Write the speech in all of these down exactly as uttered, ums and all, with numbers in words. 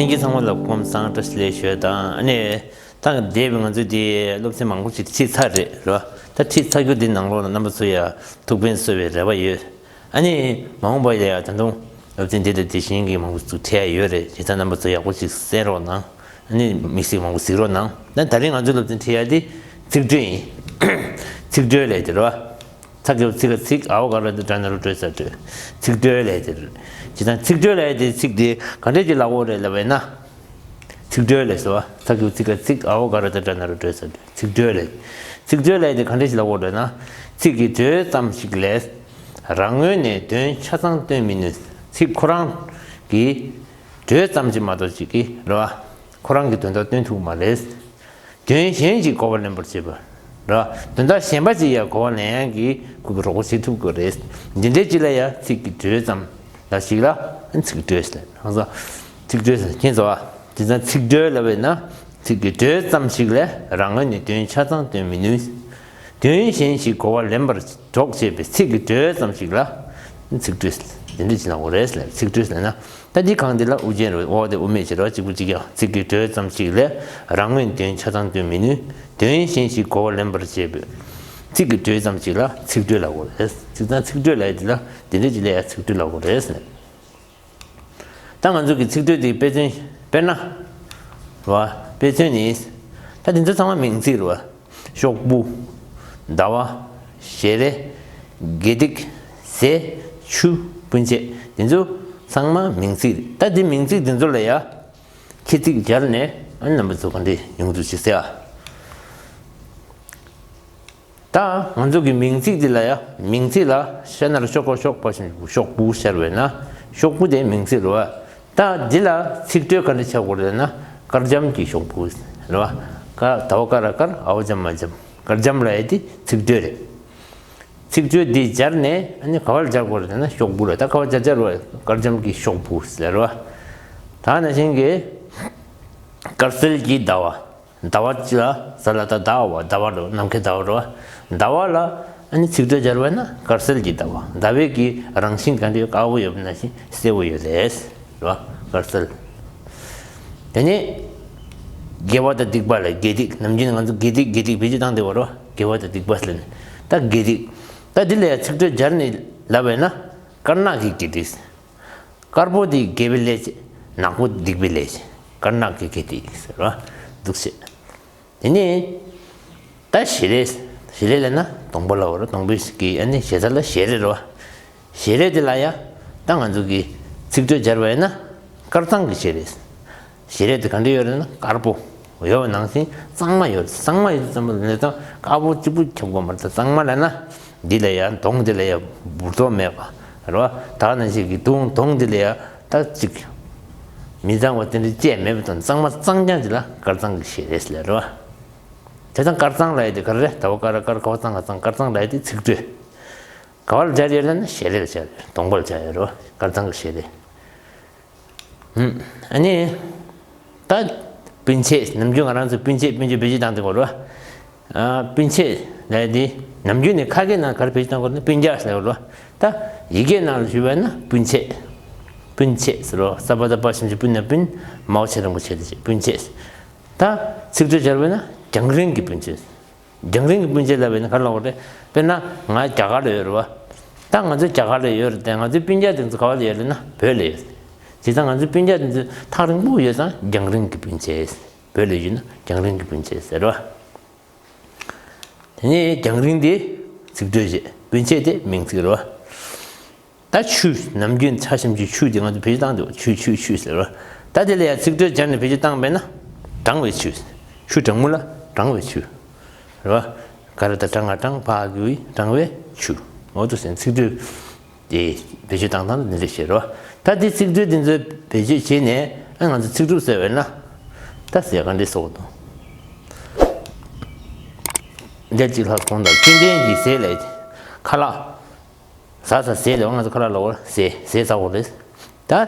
ཁྱེད་ཚང་མ་ལ་སྐུ་ཁམས་བཟང་བཀྲ་ཤིས་བདེ་ལེགས་ཞུ་དང་། ཨ་ནི་ད་འདས་པའི་ང་ཚོའི་དེ་སློབ་ཚན་མང་པོ་ཞིག་ཁྲིད་ཚར་རེད་རོ། ད་ཁྲིད་ཚར་རྒྱུ་དེ་ནང་ལོགས་ལ་རྣམ་པ་ཚོ་ཡ་ཐུགས་ཕན་གསོས་པའི་རེ་བ་ཡོད། ཨ་ནི་མ་འོངས་པ་ལ་ཡ་ད་དུང་སློབ་ཚན་འདི་དང་དེ་བཞིན་གྱི་མང་པོ་ཞིག་ཁྲིད་ཡ་ཡོད་རེད། བྱས་ཙང་རྣམ་པ་ཚོ་ཡག་པོ་ཞིག་གསན་རོགས་གནང་། ཨ་ནི་དམིགས་བསལ་མང་པོ་གཟིགས་རོགས་གནང་། ད་ད་རིང་ང་ཚོའི་སློབ་ཚན་ཁྲིད་ཡ་དེ་ཚིག་འགྲོས་ཡིན། ཚིག་འགྲོས་ལས་དེ་རོ། ཚ་གི་ཚི་ག་ཚིག་ཨའོ་ག་ར་ཏ་དྲ་ན་རོ་དྲོས་ས་དྲོས། ཚིག་འགྲོས་ལས་དེ་རེད། ཇི་ལྟར་ཚིག་འགྲོས་ལས་དེ་ཚིག་དེ་ག་འདྲས་ཀྱི་ལབ་དགོས་རེད་ལབ་པས་ན། ཚིག་འགྲོས་ལས་སོ། ཚ་གི་ཚི་ག་ཚིག་ཨའོ་ག་ར་ཏ་དྲ་ན་རོ་དྲོས་ས་དྲོས། ཚིག་འགྲོས་ལས། ཚིག་འགྲོས་ལས་དེ་ག་འདྲས་ཀྱི་ལབ་དགོས་རེད་ན། ཚིག་གི་འགྲོས་ཙམ་ཞིག་ལས། རང་ངོས་ནས་དོན་ཆ་ཚང་སྟོན་མི་ནུས། ཚིག་ཁོ་རང་གི་འགྲོས་ཙམ་ཞིག་མ་གཏོགས་ཅིག་གི་རེད་བ། ཁོ་རང་གི་དོན་དག་སྟོན་ཐུབ་མ་རེད། དོན་གཞན་ཞིག་གོ་བ་ལེན་པར་བྱེད་པ། ར། དོན་དག་གཞན་པ་ཅིག་ཡང་གོ་བ་ལེན་ཡག་གི་ཁོ་གི་རོགས་པ་བྱེད་ཐུབ་དགོས་རེད། འདི་འདྲའི་ཅིག་ལ་ཡང་ཚིག་གི་འགྲོས་ཙམ་ལ་ཞིག་ལ་ཚིག་འགྲོས་ཟེར། ཧང་སང་། ཚིག་འགྲོས་ཟེར་མཁྱེན་སོང་ཨ། དེ་ཙང་ཚིག་འགྲོས་ལབ་པས་ན་ཚིག་གི་འགྲོས་ཙམ་ཞིག་ལས་རང་ངོས་ནས་དོན་ཆ་ཚང་སྟོན་མི་ནུས། དོན་གཞན་ཞིག་གོ་བ་ལེན་པར་གྲོགས་བྱེད་པའི་ཚིག་གི་འགྲོས་ཙམ་ཞིག་ལ་ཚིག་འགྲོས་ཟེར། འདི་འདྲ་ཅིག་ལ་འོ་རེད་ཟེར། ཚིག་འགྲོས་ཟེར་ན། ད་འདི་གང་འདི་ལ་དབུ་ཅན་རེད། འོག་དེ་དབུ་མེད་བྱེད་རོགས་གཅིག་པུ་གཅིག་ཀྱང་ཚིག་གི་འགྲོས་ཙམ་ཞིག་ལས་རང་ངོས་དོན་ཆ་ཚང་སྟོན་མི་ནུས། དོན་གཞན་ཞིག་གོ་བ་ལེན་པར་བྱེད་པའི་ཚིག་གི་འགྲོས་ཙམ་ཞིག་ལ་ཚིག་འགྲོས་ལབ་དགོས་རེད། ཚིག་ཙང་ཚིག་འགྲོས་ལབ་ཡ་འདི་ལ་འདི་འདྲ་ཅིག་ལ་ཡ་ཚིག་འགྲོས་ལབ་དགོས་རེད་ཟེར། ད་ང་ཚོ་གི་ཚིག་འགྲོས་འདི་དཔེ་མཚོན་དཔེར་ན་རེད་བ། དཔེ་མཚོན་ནི་ད་འདི་ཚོ་ཚང་མ་མིང་ཚིག་རེད་བ། ཤོག་བུ། ཟླ་བ། ཞལ་རས། དགེ་སྡིག་ཟས། ཆུ། སྤུན་མཆེད། དེ་ཚོ་ཚང་མ་མིང་ཚིག་རེད། ད་འདི་མིང་ཚིག་དེ་ཚོ་ལ་ཡ་ཁྱད་ཚིག་སྦྱར་ནས་ཨ་ནི་རྣམ་པ་ཚོ་ག་འདྲས་ཡོང་གི་འདུག་ཅེས་ཟེར་ཨ། ད་ང་ཚོ་གི་མིང་ཚིག་འདི་ལ་ཡ་མིང་ཚིག་ལ་ཤ་ན་ར་ཤོ་ག་ཤོག་པ་ཤོག་བུ་ཤར་བས་ན་ཤོག་བུ་དེ་མིང་ཚིག་རེད་བ། ད་འདི་ལ་ཚིག་འགྲོས་ག་འདྲ་ཆགས་དགོས་རེད་ན་དཀར་འཇམ་གྱི་ཤོག་བུ་རེད་བ། ཀ་ད་བ་ཀ་ར་དཀར་ཨ་བ་འཇམ་མ་འཇམ། དཀར་འཇམ་ལབ་ཡ་དེ་ཚིག་འགྲོས་རེད། ཚིག་འགྲོས་འདི་སྦྱར་ནས་ཨ་ནི་ག་བར་སྦྱར་དགོས་རེད་ན་ཤོག་བུ་ལ་ད་ག་བར་སྦྱར་སྦྱར་བ་དཀར་འཇམ་གྱི་ཤོག་བུ་ཟེར་བ། ད་ནང་བཞིན་གྱི་དཀར་གསལ་གྱི་ཟླ་བ། ཟླ་བ་ཅི་ལ་ཟ་ལ་ད་ཟླ་བ་ཟླ་བ་རོ་ནམ་མཁའི་ཟླ་བ་རོ། ཟླ་བ་ལ་ཨ་ནི་ཚིག་འགྲོས་སྦྱར་བ་ན་དཀར་གསལ་གྱི་ཟླ་བ། ཟླ་བའི་གི་རང་བཞིན་ག་འདྲའི་དཀར་པོ་ཡོད་པ་ནང་བཞིན་གསལ་པོ་ཡོད་རེད་རོ། དཀར་གསལ། དེ་ནས་དགེ་བ་དང་སྡིག་པ་ལ་དགེ་སྡིག་ནམ་རྒྱུན་ང་ཚོ་དགེ་སྡིག་དགེ་སྡིག་བེད་སྤྱོད་བཏང་བསྡད་པ་རོ། དགེ་བ་དང་སྡིག་པ་ལ་ནི་ད་དགེ་སྡིག་ད་འདི་ལ་ཡང་ཚིག་འགྲོས་སྦྱར་ནས་ལབ་པས་ན་དཀར་ནག་གི་དགེ་སྡིག་དཀར་པོ་དེ་དགེ་བའི་ལས་བྱེད། ནག་པོ་སྡིག་པའི་ལས་བྱེད། དཀར་ནག་གི་དགེ་སྡིག་ཟེར་བ་འདུག་ཟེར། དེ་ནས་ད་ཞལ་རས། ཞལ་རས་ལབ་ན་གདོང་པ་ལ་བར་གདོང་པའི་གི་ཨ་ནི་ཞེ་ས་ལ་ཞལ་རས་རེད་བ། ཞལ་རས་དེ་ལ་ཡ་ད་ང་ཚོ་གི་ཚིག་འགྲོས་སྦྱར་བ་ཡིན་ན་དཀར་གཙང་གི་ཞལ་རས། ཞལ་རས་དེ་ག་འདྲ་ཡོད་རེད་ན་དཀར་པོ་ཡོད་པ་ནང་བཞིན་གཙང་མ་ཡོད། གཙང་མ་ཡོད་ཙམ་པ་ལས་ད་དཀར་པོ་གཅིག་པུ་ཁྱབ་དགོས་མ་རེད། ད་གཙང་མ་ལབ་ན་འདི་ལ་ཡ་གདོང་འདི་ལ་ཡ་འབུར་ཏོ་མེད་པ་རེད་བ། ད་ནང་བཞིན་གྱི་གདོང་གདོང་འདི་ལ་ཡ་ད་གཅིག་མི་གཙང་བ་དེ་འདྲ་ཅིག་མེད་པ་དང་གཙང་མ་གཙང་རྐྱང་ཅིག་ལ་དཀར་གཙང་གི་ཞལ་རས་ལབ་རེད་བ། དེ་ཙང་དཀར་གཙང་ལབ་ཡ་དེ་ག་རེ་རེད། ད་བ་ཀ་ར་དཀར་ག་བ་གཙང་ག་གཙང་དཀར་གཙང་ལབ་ཡ་དེ་ཚིག་འགྲོས། ག་བ་ལ་སྦྱར་ཡོད་ལབ་ན་ཞལ་རས་ལ་སྦྱར་ཡོད། གདོང་པ་ལ་སྦྱར་ཡོད་རེད་བ། དཀར་གཙང་གི་ཞལ་རས། ཨ་ནི། ད། སྤུན་མཆེད་ནམ་རྒྱུན་ང་རང་ཚོ་སྤུན་མཆེད་སྤུན་མཆེད་བེད་སྤྱོད་བཏང་དེ་གོ་རོ། ཨ། སྤུན་མཆེད་ལས་དེ་ནམ་རྒྱུན་ནས་ཁ་སྐད་ནང་ག་རེ་བེད་སྤྱོད་བཏང་གོ་རེ་ན་སྤུན་ཀྱག་ཟེར་གོ་རོ། ད། ཡི་གེ་ནང་ལ་ཞུས་པ་ན་སྤུན་མཆེད། སྤུན་མཆེད་ཟེར་རོ། ས་པ་ད་པ་ཞབས་ཀྱུ་སྤུ་ན་སྤུན། མའོ་ཆེ་རིང་པོ་ཆེ་དེ་བྱས་སྤུན་མཆེད། ད། ཚིག་འགྲོས་སྦྱར་བས་ན་རྒྱང་རིང་གི་སྤུན་མཆེད། རྒྱང་རིང་གི་སྤུན་མཆེད་ལབ་པ་ཡིན་ན་ག་རེ་ལབ་དགོས་རེད། དཔེར་ན་ང་རྒྱ་གར་ལ་ཡོད་རེད་བ། ད་ང་ཚོ་རྒྱ་གར་ལ་ཡོད་རེད་དེ་ང་ཚོའི་སྤུན་ཀྱག་དེ་ཚོ་ག་བ་ལ་ཡོད་རེད་ན་བོད་ལ་ཡོད་རེད། བྱས་ཙང་ང་ཚོའི་སྤུན་ཀྱག་དེ་ཚོ་ཐག་རིང་པོ་ཡོད་ཙང་རྒྱང་རིང་གི་སྤུན་མཆེད། བོད་ལ་ཡོད་ན་རྒྱང་རིང་གི་སྤུན་མཆེད་ཟེར་བ། དེ་ནས་རྒྱང་རིང་དེ་ཚིག་འགྲོས་བྱས་སྤུན་མཆེད་དེ་མིང་ཚིག་རེད་བ། ད་ཆུ། ནམ་རྒྱུན་ཆ་ཞབས་ཀྱུ་ཆུ་དེ་ང་ཚོ་བེད་སྤྱོད་བཏང་འདུག་ཆུ་ཆུ་ཆུ་ཟེར་བ། ད་དེ་ལ་ཡང་ཚིག་འགྲོས་སྦྱར་ནས་བེད་སྤྱོད་བཏང་བས་ན། གྲང་བའི་ཆུ། ཆུ་གྲང་མོ་ལ་གྲང་བའི་ཆུ། རེད་བ། ག་རེ་ད་གྲང་ང་གྲང་ཕ་གི་བི་གྲང་བའི་ཆུ། འོ་དུ་ཟེར་ཚིག་འགྲོས་དེ་བེད་སྤྱོད་བཏང་སྟངས་འདི་འདྲ་ཞིག་རེད་བ། ད་དེ་ཚིག་འགྲོས་འདི་ཚོ་བེད་སྤྱོད་བྱས་ནས་ཨ་ང་ཚོ་ཚིག་གྲུབ་ཟེར་བས་ན། ད་ཟེར་ག་འདྲ་ཟེར་དགོས་འདུག་འདིར་གཅིག་ལྷག་སོང་དང་བཅུད་ལྡན་གྱི་ཟས་ལས་ཁ་ལག་ཟ་ཟ་ཟས་ལ་ང་ཚོ་ཁ་ལག་ལ་བར་ཟས་ཟས་ཟ་བ་རེད། ད།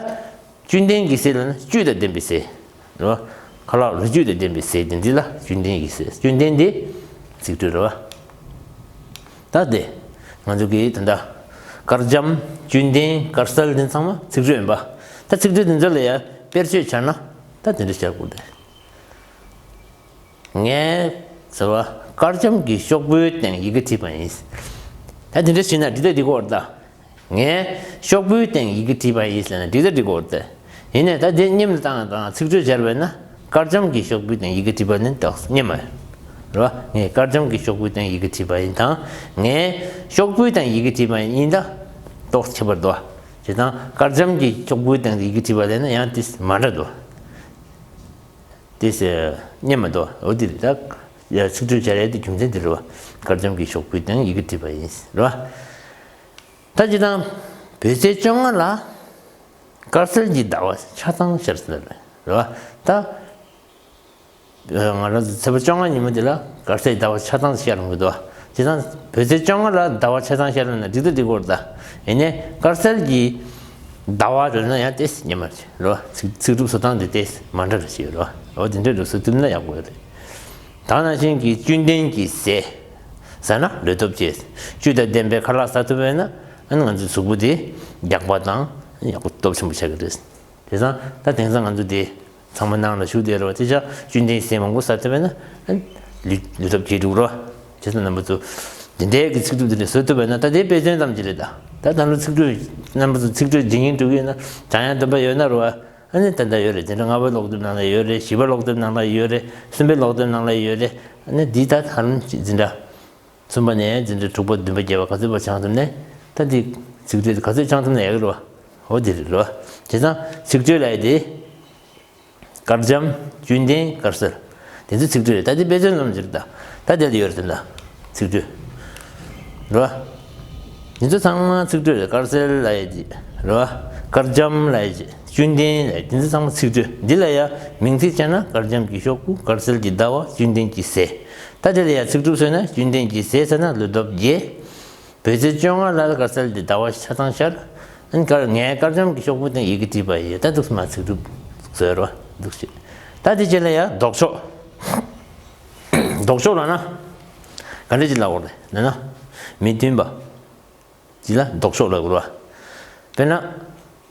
བཅུད་ལྡན་གྱི་ཟས་ལ་ན་བཅུད་དང་ལྡན་པའི་ཟས། རེད་བ། ཁ་ལག་རོ་བཅུད་དང་ལྡན་པའི་ཟས་དེ་འདི་ལ་བཅུད་ལྡན་གྱི་ཟས། བཅུད་ལྡན་དེ་ཚིག་འགྲོས་རེད་བ། ད་དེ། ང་ཚོ་གི་ད་ལྟ། དཀར་འཇམ། བཅུད་ལྡན། དཀར་གསལ་དེ་ཚང་མ་ཚིག་འགྲོས་ཡིན་པ། ད་ཚིག་འགྲོས་དེ་ཚོ་ལ་ཡང་དཔེར་བརྗོད་བྱས་ན། ད་དེ་འདྲ་བྱ་དགོས་ཏེ། ངས་ཟེར་བ་དཀར་འཇམ་གྱི་ཤོག་བུའི་སྟེང་ཡི་གེ་བྲིས་པ་ཡིན། ད་དེ་འདྲ་བྱས་ན་འགྲིག་ད་འགྲིག་གོ་ད། ངས་ཤོག་བུའི་སྟེང་ཡི་གེ་བྲིས་པ་ཡིན་ཟེར་ན་འགྲིག་ད་འགྲིག་གོ་ད། ཡིན་ནའི་ད་དེ་མཉམ་དུ་བཏང་དང་ཚིག་འགྲོས་སྦྱར་བས་ན་དཀར་འཇམ་གྱི་ཤོག་བུའི་སྟེང་ཡི་གེ་བྲིས་པ་ནི་དོགས་སྙམ་མ་རེད་བ། ངས་དཀར་འཇམ་གྱི་ཤོག་བུའི་སྟེང་ཡི་གེ་བྲིས་པ་ཡིན་དང་། ངས་ཤོག་བུའི་སྟེང་ཡི་གེ་བྲིས་པ་ཡིན་ད་དོགས་ཁྱད་པར་འདུག་བ། བྱས་ཙང་དཀར་འཇམ་གྱི་ཤོག་བུའི་སྟེང་ཡི་གེ་བྲིས་པ་ལས་ན་ཡང་དེ་མ་འདྲ་འདུག་དེ་སྙམ་མ་འདུག་འོ་དེ་རེད་ད། ཚིག་འགྲོས་སྦྱར་ཡས་དེ་རྒྱུ་མཚན་དེ་རེད་བ། དཀར་འཇམ་གྱི་ཤོག་བུའི་སྟེང་ཡི་གེ་བྲིས་པ་ཡིན་རེད་བ། ད་ཅི་དང་། བོད་ཚེས་བཅོ་ལྔ་ལ་དཀར་གསལ་གྱི་ཟླ་བ་ཆ་ཚང་ཤར་ཟེར་རེད་བ། ད་ང་རང་ཚོ་ཚེས་པ་བཅོ་ལྔ་ཉིན་མོ་དེ་ལ་དཀར་གསལ་ཟླ་བ་ཆ་ཚང་ཤར་ཡོང་གི་འདུག་བ། བྱས་ཙང་བོད་ཚེས་བཅོ་ལྔ་ལ་ཟླ་བ་ཆ་ཚང་ཤར་ཡོང་ན་འགྲིག་ད་འགྲིག་གོ་རེད་ད། ཡིན་ནའི་དཀར་གསལ་གྱི་ཟླ་བ་རེད་ན་ཡང་དེ་སྙམ་མ་རེད་རེད་བ། ཚིག་ཚིག་གྲུབ་བཟོ་སྟངས་དེ་དེ་མ་འདྲ་རེད་ཞེས་རེད་བ། འོ་དེ་འདྲ་རེད་བཟོ་ཐུབ་ན་ཡག་པོ་རེད། ད་ནང་བཞིན་གྱི་བཅུད་ལྡན་གྱི་ཟས་ཟ་ན་ལུས་སྟོབས་ཆེ། བཅུད་དང་ལྡན་པའི་ཁ་ལག་ཟ་ཐུབ་པས་ན་ཨ་ནི་ང་ཚོའི་གཟུགས་པོ་དེ་རྒྱགས་པ་དང་ཡག་པོ་སྟོབས་ཆེན་པོ་ཆགས་ཀྱི་རེད། དེ་ཙང་ད་དེང་སང་ང་ཚོ་དེ་ཚང་མ་ནང་ལ་བཞུགས་བསྡད་རེད་བ། དེ་ཆ་བཅུད་ལྡན་ཟས་མང་པོ་ཟ་ཐུབ་པས་ན་ཨ་ནི་ལུས་ལུས་སྟོབས་ཆེ་འགྲོ་གི་རེད་བ། བྱས་ཙང་རྣམ་པ་ཚོ་འདི་འདྲའི་གི་ཚིག་གྲུབ་འདི་འདྲ་བཟོ་ཐུབ་པས་ན་ད་དེ་དཔེ་མཚོན་ཙམ་ཅིག་རེད་ད། ད་ད་ལོ་ཚིག་གྲུབ་རྣམ་པ་ཚོ་ཚིག་གྲུབ་ཇི་སྙེད་འགྲོ་གི་ཡོད་ན་བགྲང་ཡག་འདོད་པ་ཡོད་ན་རེད་བ། ཨ་ནི་ད་ལྟ་ཡོད་རེད། དེ་འདྲ་ལྔ་པའི་ཀློག་དེབ་ནང་ལ་ཡོད་རེད། བཞི་པའི་ཀློག་དེབ་ནང་ལ་ཡོད་རེད། གསུམ་པའི་ཀློག་དེབ་ནང་ལ་ཡོད་རེད། ཨ་ནི་འདི་ད་ད་རུང་འཛིན་གྲྭ་གསུམ་པ་ནས་འཛིན་གྲྭ་དྲུག་པ་བདུན་པ་བརྒྱད་པ་ག་ཚོད་པ་སྦྱངས་ཐུབ་ནས་ད་འདི་ཚིག་འགྲེལ་ག་ཚོད་སྦྱངས་ཐུབ་ན་ཡག་གི་རེད་བ། འོ་དེ་རེད་རེད་བ། བྱས་ཙང་ཚིག་འགྲེལ་ལབ་ཡ་དེ། དཀར་འཇམ། བཅུད་ལྡན། དཀར་གསལ། དེ་ཚོ་ཚིག་འགྲེལ་རེད། ད་དེ་དཔེ་མཚོན་ཙམ་ཅིག་རེད་ད། ད་དེ་ལ་ཡོད་རེད་ད། ཚིག་འགྲེལ། རེད་བ། དེ་ཚོ་ཚང་མ་ཚིག་འགྲེལ་རེད། དཀར་གསལ་ལབ་ཡ་ཅིག་རེད་བ། དཀར་འཇམ་ལབ་ཡ་ཅིག་བཅུད་ལྡན་ལབ་ཡ་དེ་ཚོ་ཚང་མ་ཚིག་འགྲེལ། འདི་ལ་ཡ་མིང་ཚིག་བྱས་ན་དཀར་འཇམ་གྱི་ཤོག་བུ། དཀར་གསལ་གྱི་ཟླ་བ། བཅུད་ལྡན་གྱི་ཟས། ད་དེ་ལ་ཡ་ཚིག་གྲུབ་བཟོས་ན་བཅུད་ལྡན་གྱི་ཟས་ཟ་ན་ལུས་སྟོབས་རྒྱས། བོད་ཚེས་བཅོ་ལྔ་ལ་དཀར་གསལ་གྱི་ཟླ་བ་ཆ་ཚང་ཤར། ཨ་ནི་དཀར་ངས་དཀར་འཇམ་གྱི་ཤོག་བུ་སྟེང་ཡི་གེ་བྲིས་པ་ཡིན། ད་འདུག་སེ་མ་ཚིག་གྲུབ་བཟོས་རོ་འདུག་སེ། ད་དེ་རྗེས་ལ་ཡང་ལྡོག་ཕྱོགས། ལྡོག་ཕྱོགས་ལབ་ན། ག་འདྲ་ཅིག་ལབ་དགོས་རེད་ལབ་ན། མི་མཐུན་པ། ཅིག་ལ་ལྡོག་ཕྱོགས་ལབ་དགོས་རེད་བ། དཔེར་ན།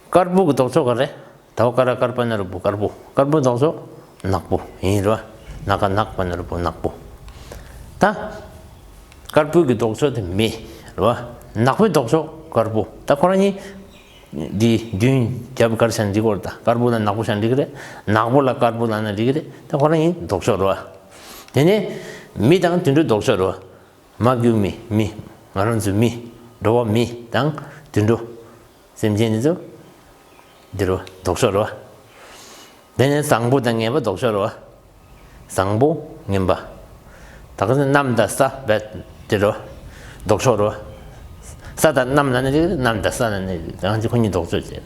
དཀར་པོ་གི་ལྡོག་ཕྱོགས་ག་རེ། ད་བ་ཀ་ར་དཀར་པ་ན་རོ་པོ་དཀར་པོ། དཀར་པོའི་ལྡོག་ཕྱོགས་ནག་པོ་ཡིན་རེད་བ། ན་ག་ནག་པ་ན་རོ་པོ་ནག་པོ། ད་དཀར་པོའི་གི་ལྡོག་ཕྱོགས་དེ་མེ་རེད་བ། ནག་པོའི་ལྡོག་ཕྱོགས་དཀར་པོ། ད་ཁོ་རང་གཉིས་འདི་མདུན་རྒྱབ་ག་རེ་བྱས་ན་འགྲིག་གི་རེད། ད་དཀར་པོ་ལ་ནག་པོ་བྱས་ན་འགྲིག་གི་རེད། ནག་པོ་ལ་དཀར་པོ་ལབ་ན་འགྲིག་གི་རེད། ད་ཁོ་རང་གཉིས་ལྡོག་ཕྱོགས་རེད་བ། དེ་ནས་མི་དང་དུད་འགྲོའི་ལྡོག་ཕྱོགས་རེད་བ། མ་གྱུར་མི། མི། ང་རང་ཚོའི་མི། འགྲོ་བ་མི་དང་དུད་འགྲོ། སེམས་ཅན་འདི་ཚོ། འདི་རུ་ལྡོག་ཕྱོགས་རེད་བ། དེ་ནས་བཟང་པོ་དང་ངན་པ་ལྡོག་ཕྱོགས་རེད་བ། བཟང་པོ་ངན་པ། ད་ག་ནི་གནམ་དང་ས་བེད་འདི་རུ་ལྡོག་ཕྱོགས་རེད་བ། ས་དང་གནམ་ལ་ནི་རེད། གནམ་དང་ས་ལ་ནི་རེད། ད་ག་ནི་ཁོ་གཉིས་ལྡོག་ཕྱོགས་བྱས་རེད་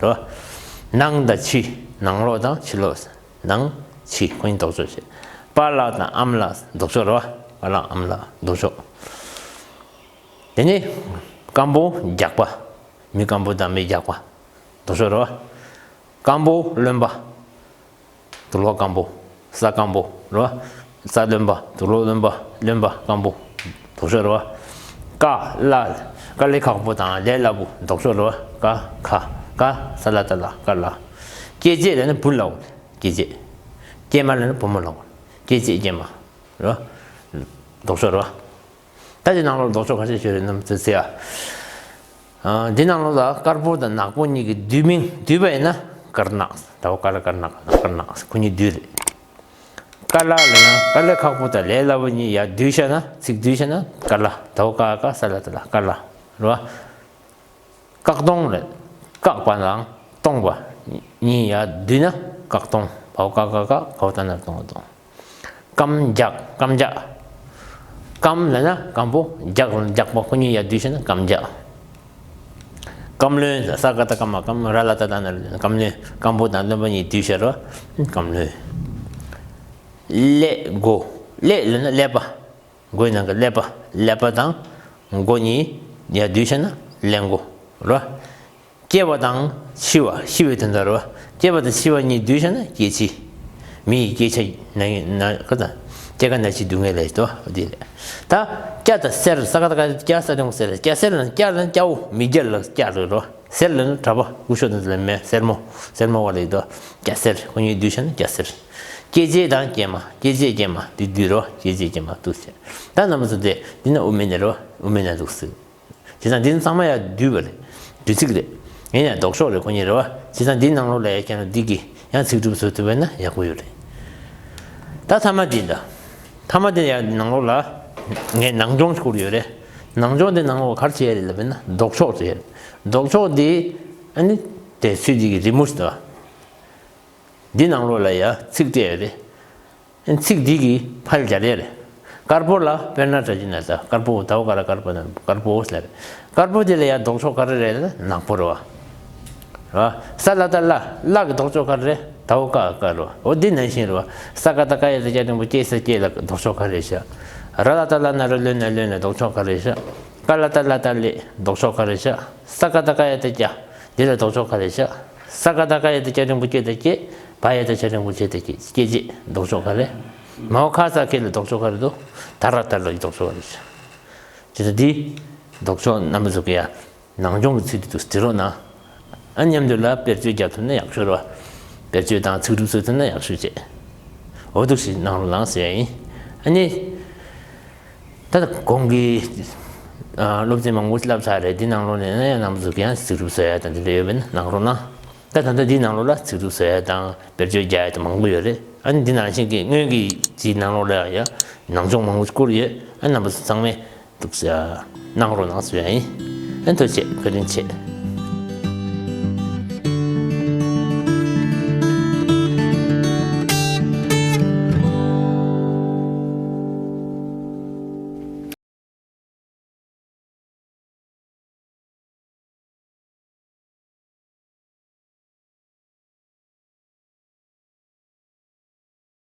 བ། ནང་དང་ཕྱི། ནང་ལོགས་དང་ཕྱི་ལོགས། ནང་ཕྱི་ཁོ་གཉིས་ལྡོག་ཕྱོགས་བྱས། པཱ་ལགས་དང་ཨ་མ་ལགས་ལྡོག་ཕྱོགས་རེད་བ། པཱ་ལགས་ཨ་མ་ལགས་ལྡོག་ཕྱོགས། དེ་ནས་སྐམ་པོ་རྒྱགས་པ། མི་སྐམ་པོ་དང་མི་རྒྱགས་པ། ལྡོག་ཕྱོགས་རེད་བ། སྐམ་པོ་རློན་པ། དུག་ལོག་སྐམ་པོ། ས་སྐམ་པོ་རེད་བ། ས་རློན་པ། དུག་ལོག་རློན་པ། རློན་པ་སྐམ་པོ། ལྡོག་ཕྱོགས་རེད་བ། དཀའ་སླ། དཀའ་ལས་ཁག་པོ་དང་ལས་སླ་པོ། ལྡོག་ཕྱོགས་རེད་བ། དཀའ་ཁ། དཀའ་ས་ལ་བཏགས་སླ། དཀའ་སླ། སྐྱེས་སྐྱེས་ལབ་ན་བུ་ལབ་དགོས། སྐྱེས་སྐྱེས། སྐྱེས་མ་ལབ་ན་བུ་མོ་ལབ་དགོས། སྐྱེས་སྐྱེས་སྐྱེས་མ། རེད་བ། ལྡོག་ཕྱོགས་རེད་བ། ད་འདི་ནང་ལོགས་ལྡོག་ཕྱོགས་ཁ་ཤས་ཤོད་རེད་རྣམ་ཚོས་ཟེར་ཡ། ཨ། འདི་ནང་ལོགས་ལ་དཀར་པོ་དང་ནག་པོ་གཉིས་ཀྱི་བསྡུས་མིང་བསྡུས་པ་ཡིན་ན་དཀར་ནག། ད་བ་ཀ་ར་དཀར་ནག། དཀར་ནག་ཁོ་གཉིས་བསྡུས་རེད། དཀའ་སླ་ལབ་ན་དཀའ་ལས་ཁག་པོ་དང་ལས་སླ་པོ་གཉིས་ཡར་བསྡུས་བྱས་ན། ཚིག་བསྡུས་བྱས་ན་དཀའ་སླ། ད་བ་ཀ་དཀའ་ས་ལ་བཏགས་སླ། དཀའ་སླ། རེད་བ། བཀག་སྟོང་རེད། བཀག་པ་དང་སྟོང་པ་གཉིས་ཡར་བསྡུས་ན་བཀག་སྟོང་། བ་བ་ཀ་ཀ་བཀག་ག་བ་ཏ་ན་རོ་སྟོང་བ་སྟོང་། སྐམ་རྒྱག་སྐམ་རྒྱག་སྐམ་ལབ་ན་སྐམ་པོ། རྒྱག་ལབ་ན་རྒྱག་པ། ཁོ་གཉིས་ཡར་བསྡུས་བྱས་ན་སྐམ་རྒྱག་སྐམ་རློན། ས་ཀ་བཏགས་སྐ་མ་སྐམ། ར་ལ་བཏགས་རླ་ན་རོ། སྐམ་རློན། སྐམ་པོ་དང་རློན་པ་གཉིས་བསྡུས་བྱས་རོ། སྐམ་རློན། ཀླད་མགོ། ཀླད་ལབ་ན་ཀླད་པ། མགོའི་ནང་གི་ཀླད་པ། ཀླད་པ་དང་མགོ་གཉིས་ཡར་བསྡུས་བྱས་ན་ཀླད་མགོ་རེད་བ། སྐྱེ་བ་དང་འཆི་བ། ཤི་བའི་དོན་དག་རེད་བ། སྐྱེ་བ་དང་འཆི་བ་གཉིས་བསྡུས་བྱས་ན་སྐྱེ་འཆི། མི་ཡི་སྐྱེ་ཆ་ན་ན་ཀ་དང་སྐྱེ་རྒ་ན་འཆིའི་སྡུག་བསྔལ་ལས་དོ་འདི་ལས། ད་སྐྱ་དང་སེར། ས་ཀ་བཏགས་སྐྱ་སྐྱ་ས་ཀྱ་ཡ་སེར། སྐྱ་སེར་ལབ་ན་སྐྱ་ལབ་ན་སྐྱ་བོ་མི་སྐྱ་ལ་སྐྱ་རེད་རོ། སེར་ལབ་ན་གྲྭ་པ་སྐུ་ཞབས་དང་དེ་ལ་མེད། སེར་མོ། སེར་མོ་བ་ལས་དོ། སྐྱ་སེར་ཁོ་གཉིས་བསྡུས་བྱས་ན་སྐྱ་སེར། སྐྱེད་བྱེད་དང་སྐྱེད་མ། སྐྱེད་བྱེད་སྐྱེད་མ་དེ་བསྡུས་རོ། སྐྱེད་བྱེད་སྐྱེད་མ་འདུག་ཟེར། ད་རྣམ་པ་ཚོ་དེ་འདི་ན་དབུ་མའི་གནས་རོ། དབུ་མའི་གནས་འདུག་ཟེར། བྱས་ཙང་འདི་ཚང་མ་ཡང་བསྡུས་པ་རེད། བསྡུས་ཚིག་རེད། ཡིན་ཡང་ལྡོག་ཕྱོགས་རེད་ཁོ་གཉིས་རེད་བ། བྱས་ཙང་འདིའི་ནང་ལོགས་ལ་ཡང་ཁྱེད་རང་འདི་གི་ཡང་ཚིག་གྲུབ་བཟོ་ཐུབ་པ་ན་ཡག་པོ་ཡོད་རེད། ད་ཐ་མ་འདི་འདྲ། ཐ་མ་འདི་ཡང་ནང་ལོགས་ལ་ངས་ནང་སྦྱོང་བསྐུར་ཡོད་རེད། ནང་སྦྱོང་འདི་ནང་ལོགས་ག་རེ་བྱས་རེད་ལབ་པ་ན་ལྡོག་ཕྱོགས་བྱས་རེད། ལྡོག་ཕྱོགས་འདི་ཨ་ནི་དེ་ཚུལ་འདི་གི་རི་མོ་ཞིག་འདུག་འདི་ནང་ལོགས་ལ་ཡང་ཚིག་སྤྲད་ཡོད་རེད། ཚིག་འདི་གི་ཕལ་སྦྱར་ཡ་རེད། དཀར་པོ་ལ་དཔེར་ན་སྒྲ་གཅིག་ན་ད་དཀར་པོ། ད་འོ་ག་ར་དཀར་པོ་ན་དཀར་པོ་ཟེར་རེད། དཀར་པོ་དེ་ལ་ཡང་ལྡོག་ཕྱོགས་ག་རེ་རེད་ན་ནག་པོ་རེད་བ། རེད་བ། ས་ལ་བཏགས་སླ། སླ་གི་ལྡོག་ཕྱོགས་ག་རེ་རེད། ད་འོ་ཀ་ཀ་རེད་བ། འོ་འདི་ནང་བཞིན་རེད་བ། ས་ཀ་བཏགས་སྐ་ཡ་བཏགས་སྐྱ་འགྲེང་བུ་སྐྱེ་ས་སྐྱེ་ལ་ལྡོག་ཕྱོགས་ག་རེ་བཞག་ར་ལ་བཏགས་རླ་ན་རོ། ལོ་ན་ལོད་ལ་ལྡོག་ཕྱོགས་ག་རེ་བཞག་ཀ་ལ་བཏགས་ཀླ་བཏགས་ཀླེ་ལྡོག་ཕྱོགས་ག་རེ་བཞག་ས་ཀ་བཏགས་སྐ་ཡ་བཏགས་སྐྱ། འདི་ལ་ལྡོག་ཕྱོགས་ག་རེ་བཞག་ས་ཀ་བཏགས་སྐ་ཡ་བཏགས་སྐྱ་འགྲེང་བུ་སྐྱེ་ད་སྐྱེ། བ་ཡ་བཏགས་བྱ་འགྲེང་བུ་བྱེ་ད་བྱེ། སྐྱེ་བྱེད་ལྡོག་ཕྱོགས་ག་རེ། མའོ་ཁ་ས་ཁེ་ལ་ལྡོག་ཕྱོགས་ག་རེ་འདུག་ད་ར་བཏགས་རླ་ལ་ལྡོག་ཕྱོགས་ག་རེ་བཞག་དེ་ལྟར་འདི་ལྡོག་ཕྱོགས་རྣམ་པ་ཚོ་གི་ཡ་ནང་སྦྱོང་གི་ཚུལ་དུ་འདི་རོ་ན། ཨ་མཉམ་དུ་ལ་བེད་སྤྱོད་རྒྱག་ཐུབ་ན་ཡག་ཤོས་རེད་བ། བེད་སྤྱོད་དང་ཚིག་གྲུབ་བཟོ་ཐུབ་ན་ཡག་ཤོས་བྱེད། འོ་འདུག་ཞིག་གནང་རོགས་གནང་ཟེར་ཡ་ཡིན། ཨ་ནི། ད་ལྟ་གོང་གི་ཨ་སློབ་ཚན་མང་པོ་བསླབས་ཚར་རེད། འདི་ནང་ལོགས་ནས་ན་ཡང་རྣམ་པ་ཚོ་གི་ཡང་ཚིག་གྲུབ་བཟོ་ཡ་དང་འདི་འདྲ་ཡོད་པས་ན་གནང་རོགས་གནང་། ད་ད་ལྟ་འདི་ནང་ལོགས་ལ་ཚིག་གྲུབ་བཟོ་ཡ་དང་བེད་སྤྱོད་རྒྱག་ཡ་དང་མང་པོ་ཡོད་རེད། ཨ་ནི་འདི་ནང་བཞིན་གྱི་སྔོན་གྱི་ཚིག་ནང་ལོགས་ལ་ཡང་ནང་སྦྱོང་མང་པོ་བསྐུར་ཡོད། ཨ་རྣམ་པ་ཚོ་ཚང་མས་འདུག་ཟེར་གནང་རོགས་གནང་ཟེར་ཡ་ཡིན། ཨ་ཐུགས་རྗེ་ཆེ། བཀའ་དྲིན་ཆེ།